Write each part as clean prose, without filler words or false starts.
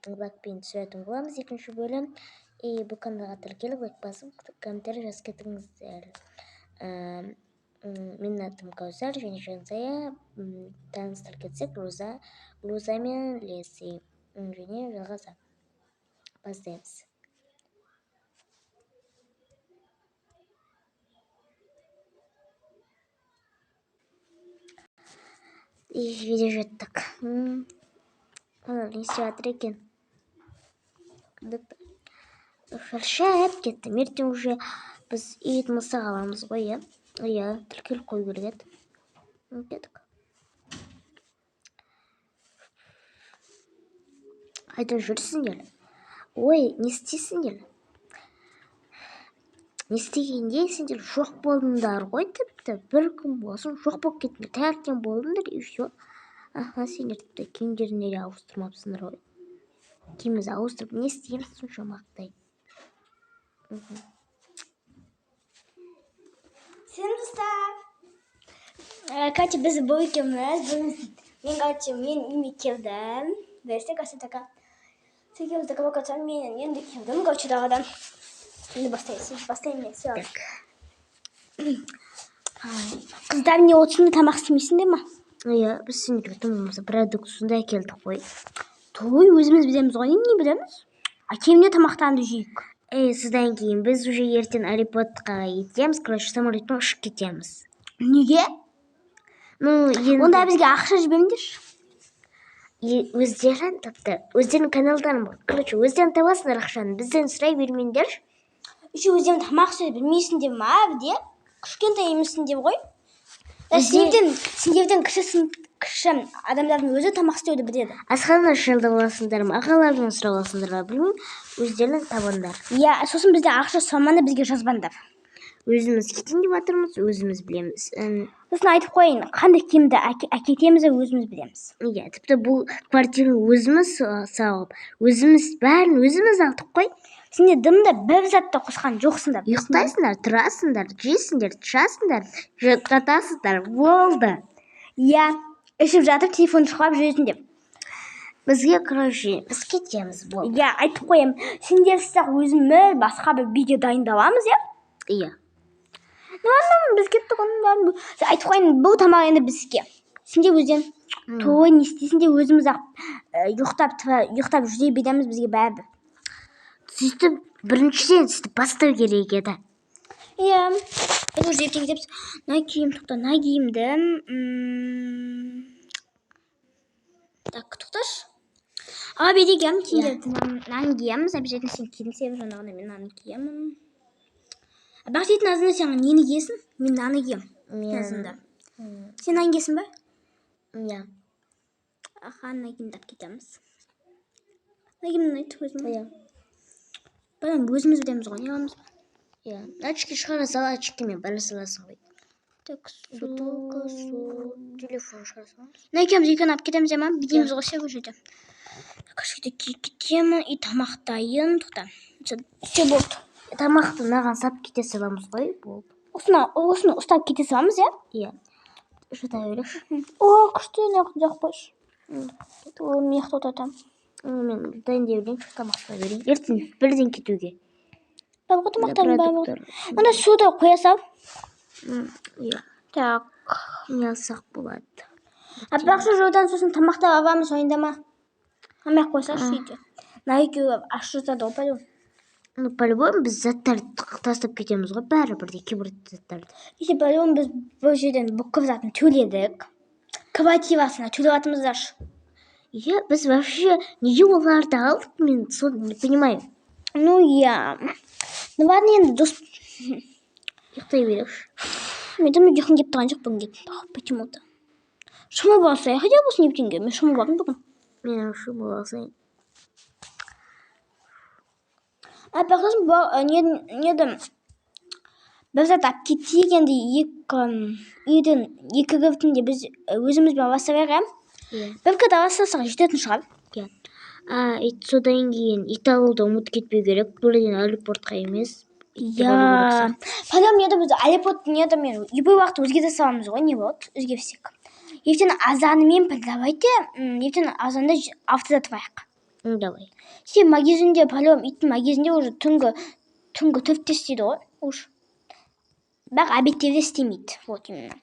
Влогпен түсіретін боламыз екінші бөлім. И бұл каналға тіркеліп, лайк басып, комментарий жазып кетіңіздер. Менің атым Кәусар және Жансая. Таныстырып кетсек, Роза, Роза мен Леси және Жалғаса. Бастаймыз. И видео жеттік. Ана не істеп жатыр екен? Шаршап кеттім. Ертең уже біз ит мысық аламыз ғой, иә? Иә, тіркеліп қою керек еді. Кеттік. Қайда жүрсіңдер? Ой, не істейсіңдер? Не істегенде сендер жоқ болдыңдар ғой тіпті. Бір күн болсын жоқ болып кеттіңдер. Таңертең болдыңдар и все. Аха, сендер тіпті киімдеріңді де ауыстырмапсыңдар ғой. Киімімізді ауыстырып не істейміз сонша мақтай? Сәлем, достар. Короче, біз бұл екеуміз бүгін, мен, короче, мен үйіме келдім. Білесің, короче, така. Екеуміз така, мен енді келдім, короче, дағыдан. Енді бастайсың, бастаймын мен, все. Қыздар, не отырсыңдар, тамақ істемейсіңдер ма? Иә, біз сендерге тым болмаса продукт сондай әкелдік қой. Той, өзіміз білеміз ғой, не білеміз? Әкемне тамақтанды жейік. Ей, содан кейін біз уже ертең аэропортқа кетеміз, короче, самолетпен ұшып кетеміз. Неге? Ну, енді Онда бізге ақша жіберіңдерші. Өздерің тіпті, өздерінің каналдарын бар. Короче, өздерің табасыңдар ақшаны, бізден сұрай бермеңдерші. Еще өздерің тамақ істей білмейсіңдер ма, де? Кішкентай емессіңдер ғой. Сендерден кіші кіші адамдардың өзі тамақ істеуді біледі. Асхана шалдап аласыңдар ма, ағаларыңнан сұрап аласыңдар ма, білмеймін, өздерің табыңдар. Иә, сосын бізде ақша сұрамаңдар, бізге жазбаңдар. Өзіміз кетейін деп жатырмыз, өзіміз білеміз. Сосын айтып қояйын, қандай киімді әкетеміз, өзіміз білеміз. Иә, тіпті бұл квартираны өзіміз салып, өзіміз бәрін өзіміз алдық қой. Сендер дымда бір зат та қосқан жоқсыңдар. Ұйықтайсыңдар, тұрасыңдар, жейсіңдер, ішасыңдар, жатасыңдар, болды. Иә, ішіп жатып телефон шұқылап жүресіңдер. Бізге, короче, біз кетеміз, болды. Иә, айтып қоямын, сендерсіз ақ өзіміз басқа бір видео дайындаламыз, иә? Иә. Ну ладно, біз кеттік онда. Айтып қояйын, бұл тамақ енді бізге. Сендер өздерің той не істейсіңдер, өзіміз ақ ұйықтап жүре береміз, бізге бәрібір. Сөйтіп, біріншіден сөйтіп бастау керек еді. Иә, біз уже ертең кетеміз. Мына киім, тоқта, мына киімді, так, тоқташы. А, бері киемін киімдерді. Мынаны киеміз, обязательно сен кидің, себебі жаңағыдай мен мынаны киемін. Бірақ дейтін азында сен нені киесің? Мен мынаны киемін. Мен Азында. Сен мынаны киесің ба? Иә. Аха, мына киімді алып кетеміз. Мына киімді ұнайды өзіме. Иә. Бірақ өзіміз білеміз ғой, не аламыз ба? Иә. Очки шығара сал, очкимен бара саласың ғой. Так, Бутылка, су, телефон шығара саламыз. Мына екеуміз екеуін алып кетеміз, ма? Бүйтеміз ғой ше ол жерде. Короче, киіп кетемін и тамақ дайын. Тоқта. Все, болды. Тамақты мынаған сап кете саламыз ғой, болды. Осыны ұстап кете саламыз, иә? Иә. Жата берейікші. О, күшті, мына жақта жақ қойшы. О, мен жақта отырамын. Мен дайындай берейінші, тамақ берейін. Ертең бірден кетуге. Бар ғой тамақтардың барлығы. Продукттар. Онда суды қоя сал. Иә. Так. Не алсақ болады? Аппақшы жолдан сосын тамақтап аламыз, уайымдама. Алмай ақ қойсайшы үйде. Мына екеуі аш жатады ғой, по-любому. Ну, по-любому біз заттарды тастап кетеміз ғой, бәрібір де кейбір заттарды. Еще по-любому біз бұл жерден бүкіл затын төледік. Квартирасына төлеп жатырмыздаршы. Иә, біз вообще неге оларды алдық, мен соны не понимаю. Ну, иә. Ну ладно енді, дос. Ұйықтай берейікші. Мен де ұйқым келіп тұрған жоқ бүгін. Почему-то. Шомылып алсай, хотя бы болсын ертеңге. Мен шомылып алдым бүгін. Мен шомылып алсайын. А, сосын неді бір зат алып кетейік енді, екі үйден екі кілтін біз өзімізбен ала салайық, иә? Иә. Бір кілт ала салсақ жететін шығар. Иә. А, ит, содан кейін ит алуды ұмытып кетпеу керек. Бірден аэропортқа емес. Итті бару керек Иә. сияқты. Потом неді біз аэропорт неді мен любой уақыт өзгерте саламыз ғой, не болады өзгерсек. Ертең азанымен давайте, ертең азанда автозат алайық. Ну, давай. Сен магазинде, по-любому иттің магазинде уже түнгі 4-те істейді ғой уж. Бірақ обедте де істемейді. Вот именно.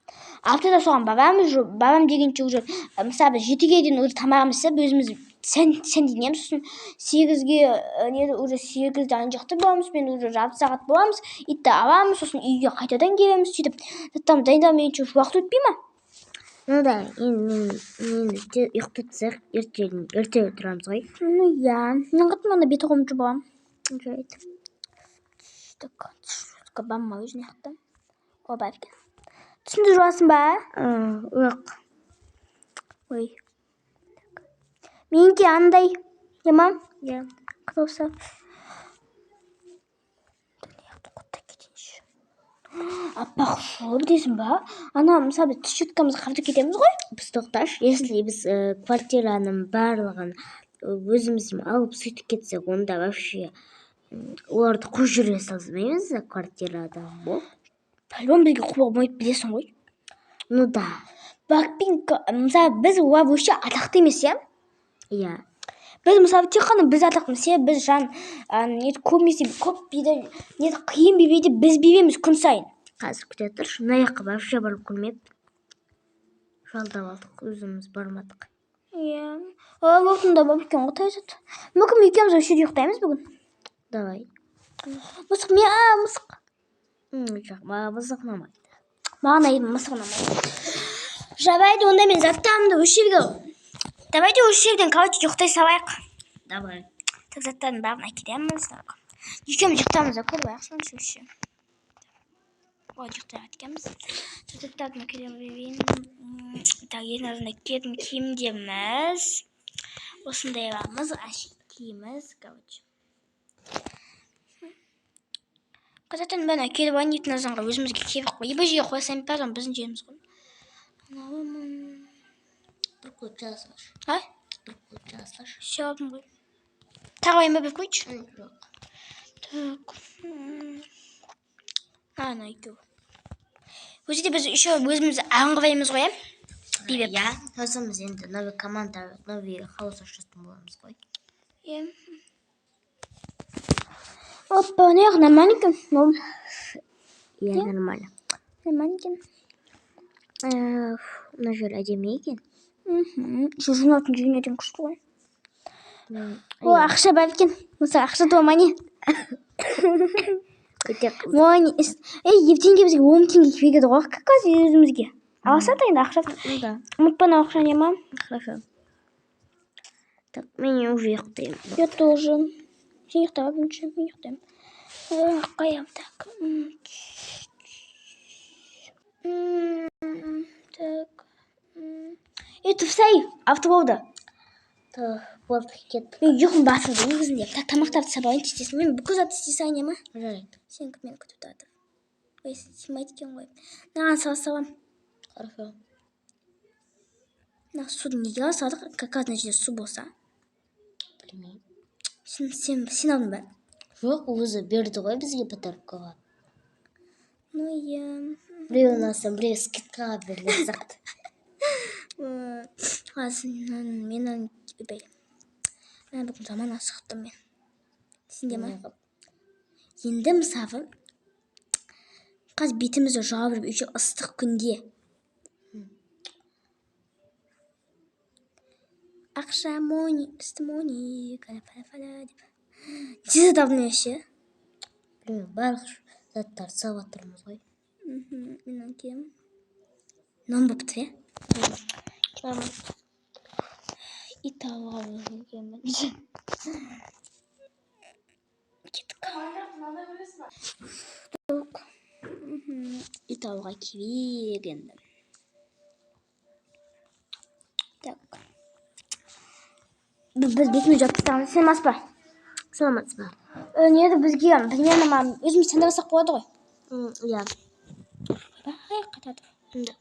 6-да соған барамыз, уже барам дегенше уже мысалы біз 7-ге дейін уже тамағымызды істеп, өзіміз сәнденеміз, сосын 8-ге не уже 8-де ана жақта боламыз, мен уже жарты сағат боламыз, итті аламыз, сосын үйге қайтадан келеміз, сөйтіп заттарымызды дайындаламын уже уақыт өтпей ма? Ну да, енді мен ұйықтап тұрсақ, ерте тұрамыз ғой. Ну иә. Мен қайтып анда бет қолымды жуып аламын. Жарайды. Так, бар ма өзі мына жақта? О, бар екен. Тісіңді жуасың ба? Жоқ. Ой. Менікі андай. Ема? Иә. Қызылса. Кетейінші. Аппақ шұлы білесің ба? Ана, мысалы, біз тіс щеткамызды қабылдап кетеміз ғой. Біз, тоқташы, если біз квартираның барлығын өзіміз алып сөйтіп кетсек, онда вообще оларды қуып жүре салмаймыз ба квартирадан болып? По-любому бізге қуа болмайды, білесің ғой. Ну да. Блэкпинк, мысалы, біз олар вообще атақты емес, иә? Иә. Біз, мысалы, тек қана біз атақтымыз, себебі біз жан не көбінесе көп биді не қиын би біз билейміз күн сайын. Қазір күте тұршы, мына жаққа вообще барып көрмеппін. Жалдап алдық, өзіміз бармадық. Иә. Лондонда бар екен ғой тайзат. Мүмкін, екеуміз осы жерде ұйықтаймыз бүгін. Давай. Мысық мен, мысық. Жоқ, маған мысық ұнамайды. Маған айым мысық ұнамайды. Жарайды, онда мен заттарымды осы жерге. Давайте осы жерден, короче, ұйықтай салайық. Давай. Так, заттардың бәрін әкелеміз. Так. Екеуміз ұйықтаймыз да, көріп алайық сонша вообще. Ой, ұйықтай екенбіз. Так, заттарды әкелемін. Так, ең азында киетін киімдеріміз. Осындайларымыз, киіміз, короче. Заттардың бәрін әкеліп алайын, ертең азанға өзімізге керек қой. Ебі жерге қоя салайын, бәрін біздің жеріміз ғой. Бір қойып жазсашы. А? Бір қойып жазсашы. Все, алдым ғой. Тағы алайын ба бір қойшы? Жоқ. Так. Ана екеуі. Өзі де біз еще өзіміз аңғыраймыз ғой, иә? Билеп. Иә, өзіміз енді новый команда, новый хаус ашатын боламыз ғой. Иә. Опа, не нормально екен. Ну, Иә, нормально. нормально екен. Мына жер әдемі екен. Мхм. Еще жуынатын жерің өте күшті ғой. О, Иә. ақша бар екен. Мысалы, ақша туа ма не? Өте қызық. Ой, ей, ертеңге бізге 10 теңге керек еді ғой, как раз өзімізге. Алса да енді ақша. Ну да. Ұмытпа мынау ақшаны, ма? Хорошо. Так, мен уже ұйықтаймын. Я тоже. Сен ұйықтап бірінші, мен ұйықтаймын. Қоямын, так. Так. Ей, тұрсай, автоболды. Болды, кеттік. Мен ұйқым басылды негізінде. Так, тамақтарды істеп алайын тез. Мен бүкіл затты істей салайын, ма? Жарайды. Сен мені күтіп тұрады. Ой, сыймайды екен ғой. Мынаған сала саламын. Хорошо. Мына суды неге ала салдық? Как раз мына жерде су болса. Білмеймін. Сен алдың ба? Жоқ, өзі берді ғой бізге подаркаға. Ну, иә. Біреуін алсам, біреуі скидкаға берген сияқты. Қазір мен ойбай. Мә, бүгін жаман асықтым мен. Сен де ма? Енді, мысалы, қазір бетімізді жауып жүріп, еще ыстық күнде. Ақша money, үсті money, фала деп. Не зат алдың вообще? Білмеймін, барлық заттарды салып жатырмыз ғой. Мен киемін. Нан болыпты, иә? Нормально. Ит алуға келгенмін. Кеттік. Ит алуға керек енді. Так. Біз бетімізді жауып тастағанбыз. Саламатсыз ба? Саламатсыз ба? Не еді бізге примерно өзіміз таңдап алсақ болады ғой. Иә. Ойбай, қайтады. Да.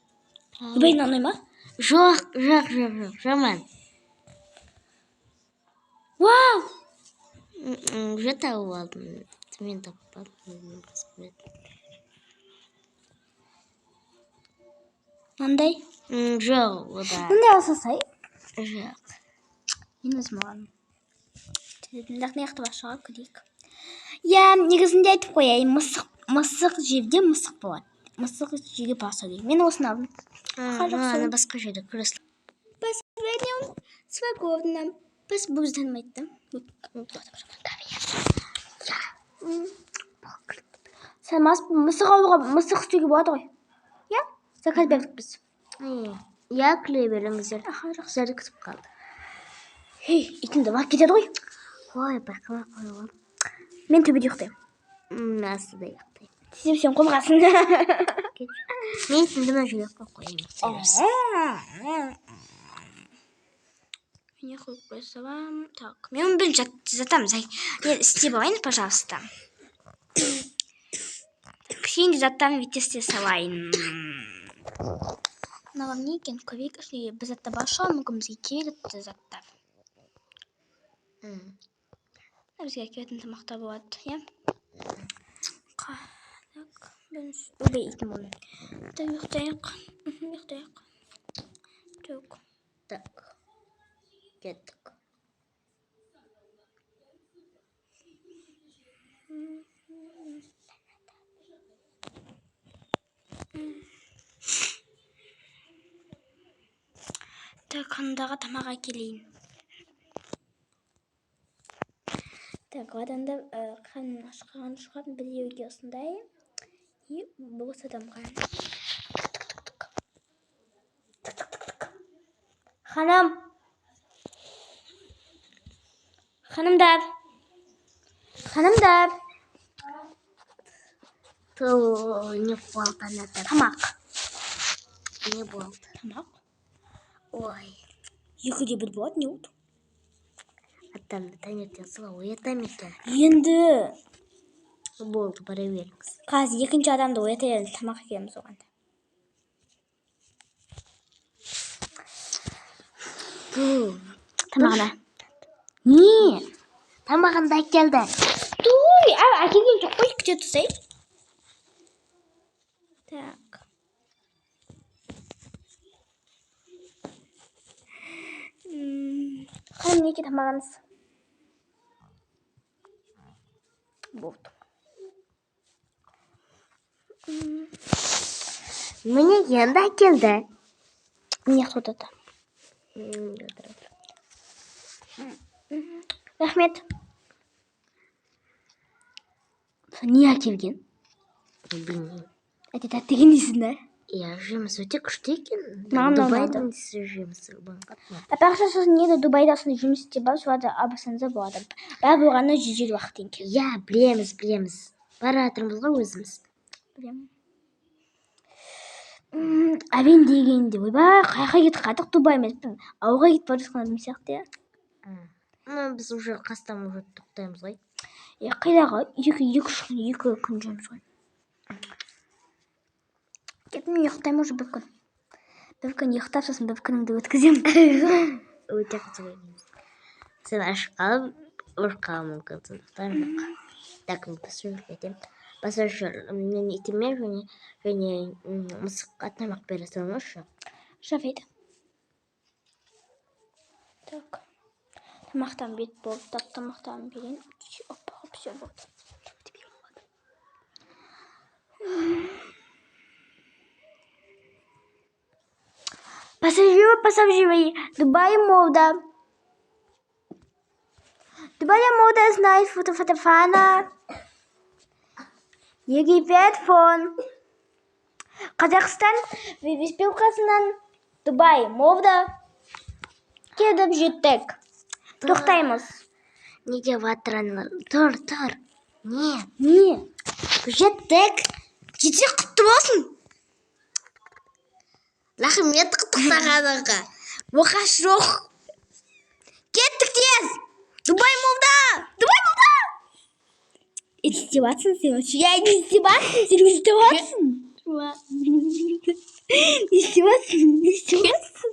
Ойбай, мынау ұнай ма? Жоқ, жоқ, жоқ, жоқ, жаман. Вау! Уже тауып алдым. Мен таппадым. Өзім қызық білетін. Мынандай. Жоқ, о да. Мындай ала салсай. Жоқ. Мен өзім аламын. Бірақ мына жақта бар шығар, көрейік. Иә, негізінде айтып қояйын, мысық жерде мысық болады. Мысық жерге басу керек. Мен осыны алдым. Хорошо. Ана басқа жерде кресло. Последнем свободно. Біз бұл танымайды да. Сен мысық алуға, мысық істеуге болады ғой. Иә? Заказ бердік біз. Иә, күле беріңіздер. Аха, жақсы. Сіздерді күтіп қалды. Хей, итімді бақ кетеді ғой. Ой, байқамай қойып алдым. Мен төбеде ұйықтаймын. Астыда ұйықтаймын. Сөйтіп сен қорқасың. Мен итімді мына жерге қойып қояйын. Мен қойып қоя саламын. Так, мен бірінші жатамын. Мен істеп алайын, пожалуйста. Кішкене де заттарын бүйтіп істей салайын. Мыналар не екен? Көрейік. Ішінде бір затта бар шығар, мүмкін бізге керекті заттар. Бізге әкелетін тамақтар болады, иә? Так, бірінші ойбай, итім оны. Так, ұйықтайық. Ұйықтайық. Так. Так. Кеттік. Так, ханымдарға тамақ әкелейін. Так, одан да қарным ашқаған шығар, біреуге осындай. И бос адамға. Тік-тік-тік. Тік-тік-тік-тік. Ханым. Ханымдар. Ханымдар. Ту, не болды ана? Тамақ. Не болды? Тамақ. Ой, Екіде бір болады, не болды? Атамды таңертең солай оята ма екен? Енді Болды, бара беріңіз. Қазір екінші адамды оята береміз, тамақ әкелеміз оған. Ту. Тамағына. Не? Тамағын да әкелді. Туй, әкелген жоқ қой, күте тұрсай. Так. Ханым, неге тамағыңыз? Болды. Міне, енді әкелді. Міне, отырды. Отырады. Рахмет. Не әкелген? Білмеймін. Әте тәтті екен дейсің да? Иә, жеміс өте күшті екен. Маған да Дубайдың ұнады. жемісі маған қатты ұнады. Апақша, сосын не, Дубайда осындай жеміс те бар, соларды алсаңыздар болады. Бар болғаны 150 ақ теңге. Иә, білеміз, білеміз. Бара жатырмыз ғой өзіміз. Білемін. Әбен дегенде, ойбай, қай жаққа кетіп қалдық? Дубай емес, ауылға кетіп бара жатқан адам сияқты, иә. Ну, біз уже қастан уже тоқтаймыз ғой. Е, қайдағы, 2-3 күн, 2 күн жүреміз ғой. Кеттім, мен ұйықтаймын уже бір күн. Бір күн ұйықтап, сосын бір күнімді өткіземін. Өте қызық екен. Сен ашық қалып, өліп қалуың мүмкін, сондықтан жоқ. Так, мен пассажир кетемін. Пассажир, мен итіме және мысыққа тамақ бере салыңызшы. Жарайды. Так. Тамақтан бет болды. Так, тамақтан берейін. Оп, оп, все болды. Пассажиры, пассажиры, Дубай мода. Дубай мода знает фото фотофана. Египет фон. Қазақстан Республикасынан Дубай мода келіп жеттік. Тоқтаймыз. Не деп жатыр аналар? Тұр, тұр. Не? Не? Жеттік. Жетсе, құтты болсын. Рахмет құттықтағаныңға. Оқаш жоқ. Кеттік тез. Дубай молда. Дубай молда. Не істеп жатсың сен вообще? Я не істеп жатсың сен, не істеп жатсың? Не істеп жатсың? Не істеп жатсың?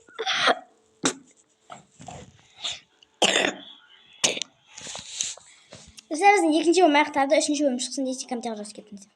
Достар, біздің екінші бөлім аяқталды. Үшінші бөлім шықсын десе, комментарий жазып кетіңіздер.